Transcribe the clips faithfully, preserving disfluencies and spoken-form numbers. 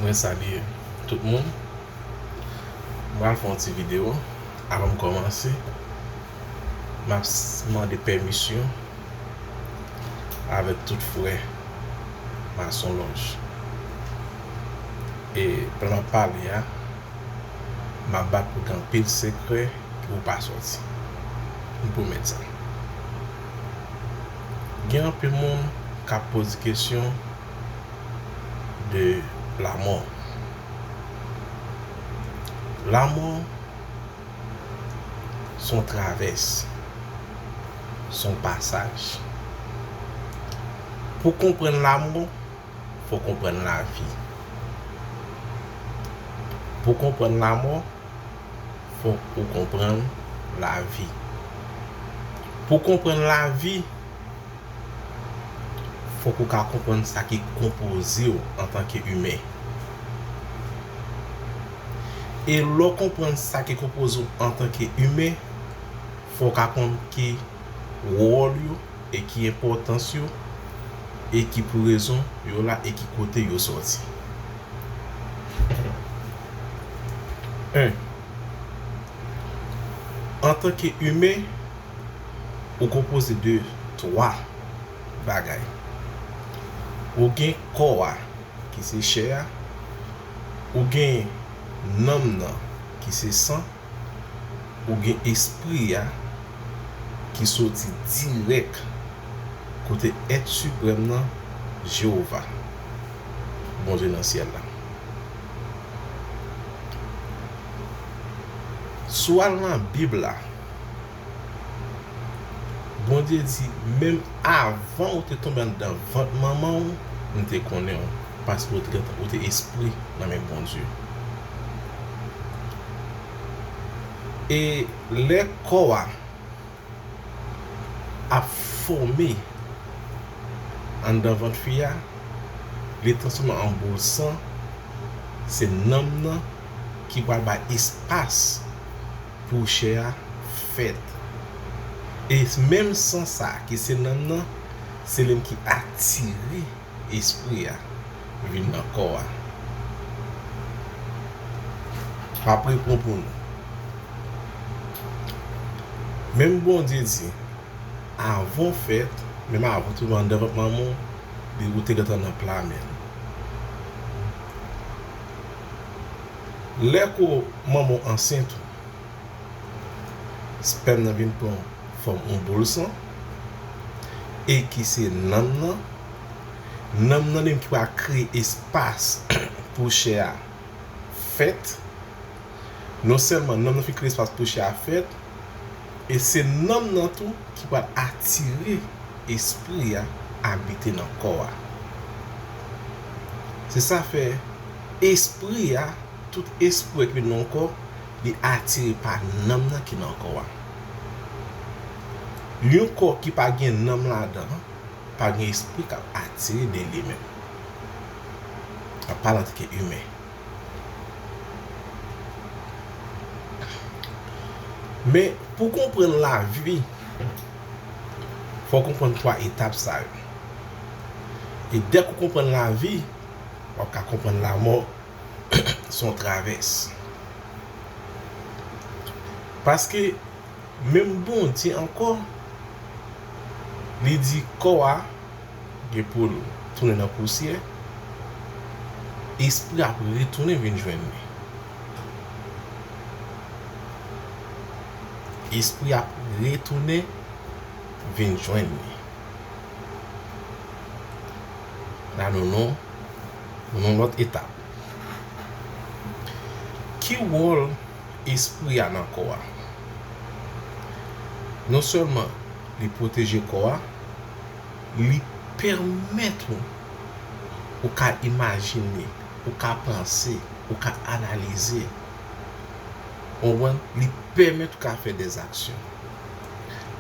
Mwen salye tout moun. Mwen al fè yon ti videyo. Avan m kòmanse, m ap s- mande pèmisyon avèk tout frè masonlòj. E pandan m ap pale a, m ap bat pou gen anpil sekrè ki pou pa sòti. M pwomèt sa. Gen anpil moun k ap poze kesyon de lamò. Lamò s on travès, s on pasaj. Pou konprann lamò, fò konprann lavi. Pou konprann lamò, fòk ou konprann lavi. Pou konprann lavi, fòk ou ka konprann sa ki konpoze w antanke imen. E lè w konprann sa ki konpoze w antanke imen, fò w ka konn ki wòl yo e ki enpòtans yo e ki pou rezon yo la e ki kote yo sòti. En, antanke imen, ou konpoze de twa bagay. Ou gen kò a, ki se chè a. Ou gen nanm nan, ki se san. Ou gen espri a, ki soti dirèk kote Èt Siprèm nan, Jewova, Bondye nan syèl la. Si w al nan Bib la, Bondye di, menm avan ou te tonbe anndan vant manman w, m te konnen w, paske ou te, ou te espri nan men Bondye. E lè kò a ap fòme anndan vant fi a, li transfòme an boul san, se nanm nan ki pral bay espas pou chè a fèt. E menm san sa a ki se nanm nan, se li menm ki atire espri a vin nan kò a. M ap reprann pou nou. Menm Bondye di, avan w fèt, menm avan w tonbe anndan vant manman w, li, ou te gentan nan pla men l. Lè ke manman w ansent ou, spèm nan vin pran fòm yon boul san, e ki se nanm nan. Nanm nan li menm ki pral kreye espas pou chè a fèt. Non sèlman nanm nan fin kreye espas pou chè a fèt, e se nanm nan tou ki pral atire espri a abite nan kò a. Se sa fè espri a, tout espri ki vin nan yon kò, li atire pa nanm nan ki nan kò a. Yon kò ki pa gen nanm ladan, pa gen espri k ap atire de li menm. M ap pale antanke imen. Men, pou konprann lavi, fò w konprann twa etap sa yo. E dèk ou konprann lavi, w ap ka konprann lamò s on travès. Paske menm Bondye ankò, li di kò a gen pou l tounen nan pousyè, espri a ap retounen vin jwenn li. Espri a ap retounen vin jwenn li. La nou nan, nou nan lòt etap. Ki wòl espri a nan kò a? Non sèlman li pwoteje kò a, li pèmèt ou, ou ka imajine, ou ka panse, ou ka analize. Ou konprann? Li pèmèt ou ka fè dèzaksyon.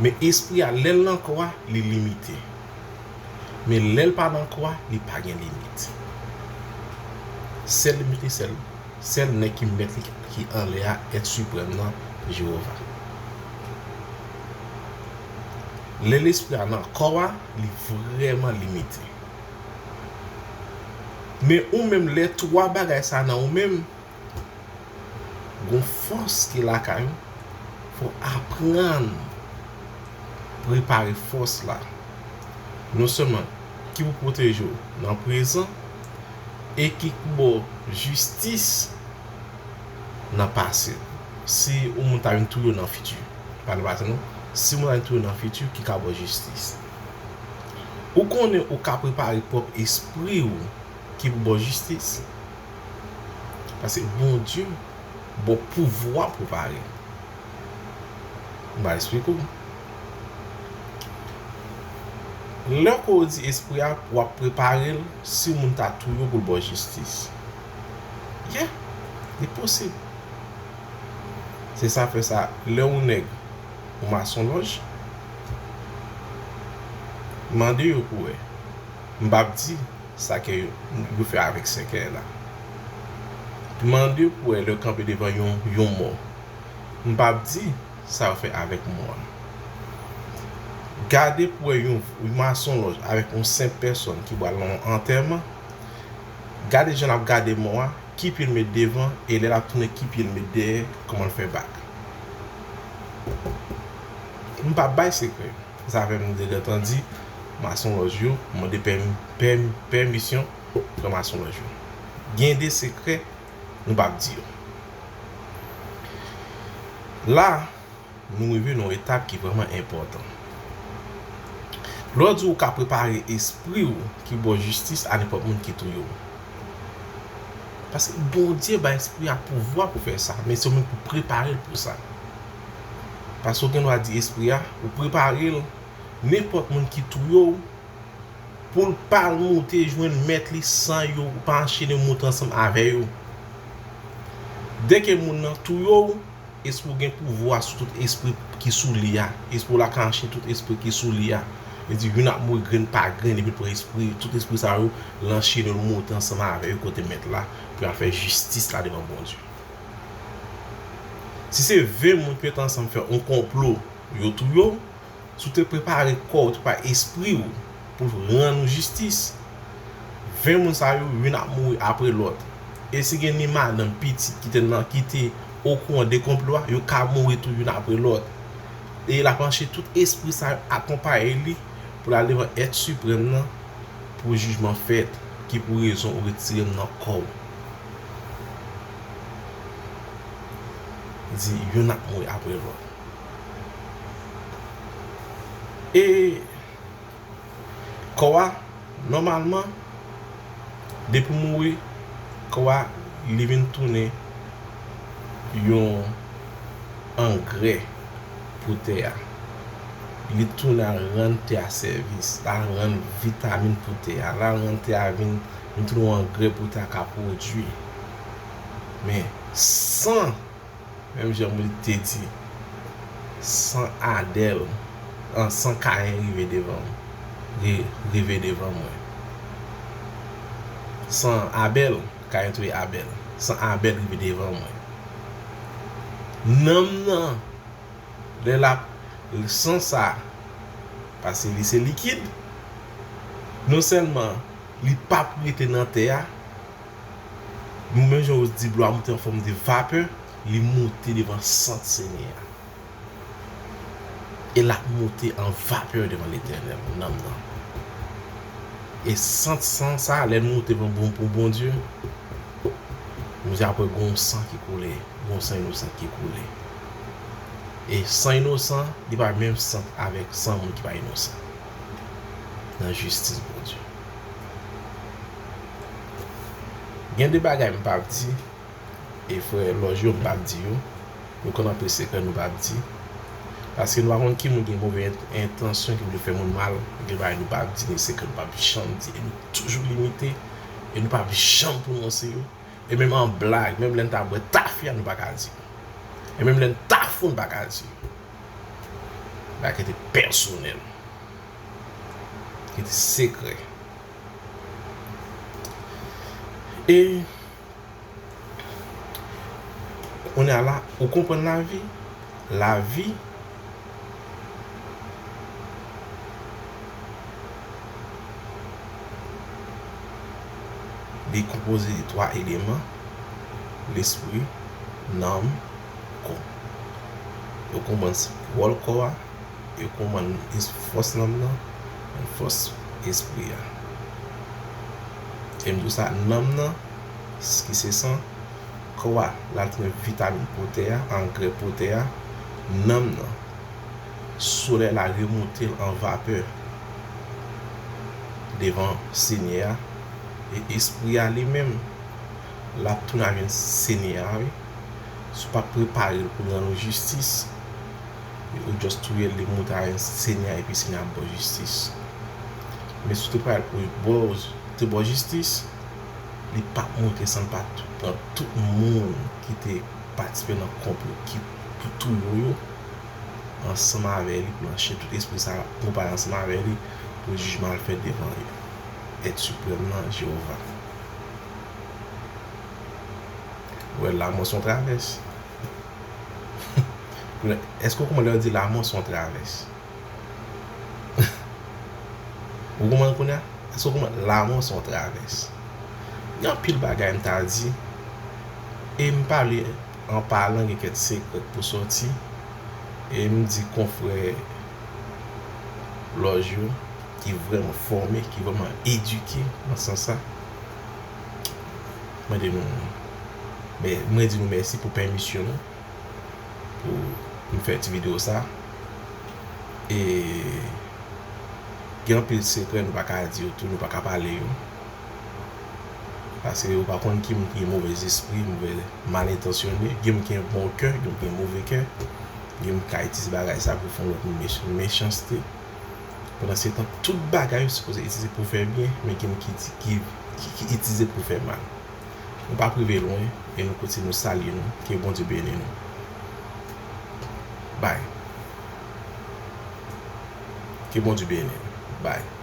Men espri a, lè l nan kò a, li limite. Men lè l pa nan kò a, li pa gen limit. Sèl limit li, sèl, sèl nèg ki mèt li ki anlè a, Èt Siprèm nan, Jewova. Lè lespri a nan kò a, li vrèman limite. Men ou menm, lè twa bagay sa nan ou menm, gon fòs ki lakay ou, fò w aprann prepare fòs la. Non sèlman ki pou pwoteje w nan prezan, e ki pou ba w jistis nan pase. Si yon moun ta vin touye w nan fiti, pa nan pase non. Si yon moun ta vin touye w nan fiti, ki ka ba w jistis. Ou konnen ou ka prepare pwòp espri w ki pou ba w jistis. Paske Bondye ba w pouvwa pou w pare. M va esplike w. Lè ke w di espri a, w ap prepare l si moun ta touye w pou l ba w jistis. Yeah, li posib. Se sa fè sa, lè yon nèg, yon masonlòj, mande yo pou wè. M p ap di sa ke yo, yo fè avèk sèkèy la. Mande pou wè lè yo kanpe devan yon, yon mò. M p ap di sa yo fè avèk mò a. Gade pou wè yon, yon masonlòj avèk yon senp pèsòn ki pral nan yon antèman. Gade jan l ap gade mò a, ki pye l met devan, e lè l ap tounen, ki pye l met dèyè, kòman l fè bak. M p ap bay sekrè. Sa fè m deja tann di masonlòj yo mande pèm-, pèm-, pèmisyon frè masonlòj yo. Gen de sekrè nou p ap di yo. La, nou rive nan yon etap ki vrèman enpòtan. Lè w di w ka prepare espri w ki ba w jistis a nenpòt moun ki touye w. Paske Bondye bay espri a pouvwa pou fè sa, men se ou menm pou prepare l pou sa. Paske w gen dwa di espri a, ou prepare l, nenpòt moun ki touye w, pou l pa al moute jwenn mèt li san yo pa anchene moute ansanm avè yo. Dèke moun nan touye w, espri w gen pouvwa sou tout espri ki sou li a. Espri w la ka anchene tout espri ki sou li a. Li di, youn ap mouri grenn pa grenn, epi l pran espri, tout espri sa yo, l anchene, l moute ansanm avè yo kote mèt la, pou y al fè jistis la devan Bondye. Si se ven moun ki met ansanm fè yon konplo, yo touye w, si w te prepare kò w, te prepare espri w pou rann ou jistis, ven moun sa yo, youn ap mouri apre lòt. E si gen ni madanm, pitit ki te nan, ki te okouran de konplo a, yo ka mouri tou youn apre lòt. E l ap anchene tout espri sa yo akonpaye li pou l al devan èt siprèm nan pou jijman fèt, ki pou rezon ou retire m nan kò w. Di youn ap mouri apre lòt. E kò a, nòmalman, depi w mouri, kò a, li vin tounen yon angrè pou tè a. Li tounen al rann tè a sèvis, l al rann vitamin pou tè a, l al rann tè a vin, vin tounen yon angrè pou tè a ka pwodui. Men, san Menm jan Moyiz te di, san Adèl, an, san Kayen rive devan m, ri-, rive devan mwen. San Abèl, Kayen touye Abèl. San Abèl rive devan mwen. Nanm nan, lè l ap, san sa, paske li se likid, non sèlman li p ap rete nan tè a, menm jan w di dlo a moute an fòm de vapè, li moute devan sant Senyè a. E l ap moute an vapè devan Letènèl, nanm nan. E sant san sa, lè l moute devan bon, pou Bondye, Bondye apre gon san ki koule, gon san inosan ki koule. E san inosan, li pa menm sant avèk san moun ki pa inosan. Nan jistis Bondye. Gen de bagay m p ap di, e frè lòj yo m p ap di yo. Nou konn anpil sekrè nou p ap di. Paske nou pa konn ki moun gen move ent-, entansyon ki vle fè moun mal, gen bagay nou p ap di, gen sekrè nou p ap janm di, e nou toujou limite, e nou p ap janm pwononse yo. E menm an blag, menm lè n ta bwè tafya, nou pa ka di. E menm lè n ta fou, nou pa ka di. Bagay ki te pèsonèl. Ki te sekrè. E kounye a la, ou konprann lavi. Lavi, li Li konpoze de twa eleman, lespri, nanm, kò. Yo konprann wòl kò a, yo konprann es- fòs nanm nan, fòs espri a. E m di w sa, nanm nan, s- ki se san, kò a, l al tounen vitamin pou tè a, angrè pou tè a, nanm nan, solèy la remoute l an vapè devan Senyè a, e espri a li menm, l ap tounen al jwenn Senyè a, wi. Si w pa prepare l pou l rann ou jistis, ou just touye l, li moute al jwenn Senyè a, epi Senyè a ap ba w jistis. Men si w te pral pou bò, te ba w jistis, li p ap moute san l pa t- pran tout moun ki te patisipe nan konplo ki pou touye w yo ansanm avè li, pou l anchen tout espri sa a konpare ansanm avè li, pou jijman al fèt devan Èt Siprèm nan, Jewova. Wè, lamò se yon travès. Èske w konprann lè yo di lamò se yon travès? Ou konprann kounye a? Èske w konprann lamò se yon travès? Gen anpil bagay m ta di, e m pale an palan, gen kèk sekrè k pou sòti, e m di konfrè lòj yo ki vrèman fòme, ki vrèman edike nan sans sa, mwen di nou, men, mwen di nou mèsi pou pèmisyon nou pou m fè ti videyo sa. E gen anpil sekrè nou pa ka di yo tou, nou pa ka pale yo. Paske yo pa konn ki moun ki gen movèz espri, movèz, mal entansyone. Gen moun ki gen bon kè, gen moun ki gen move kè. Gen moun ki ka itilize bagay sa pou fè yon lòt moun mech- mechanste. Pandan se tan, tout bagay yo sipoze itilize pou fè byen, men gen moun ki, ki, ki, ki itilize pou fè mal. Nou pa p rive lwen, e nou kontinye, nou salye nou. Ke Bondye beni nou. Bye. Ke Bondye beni nou. Bye.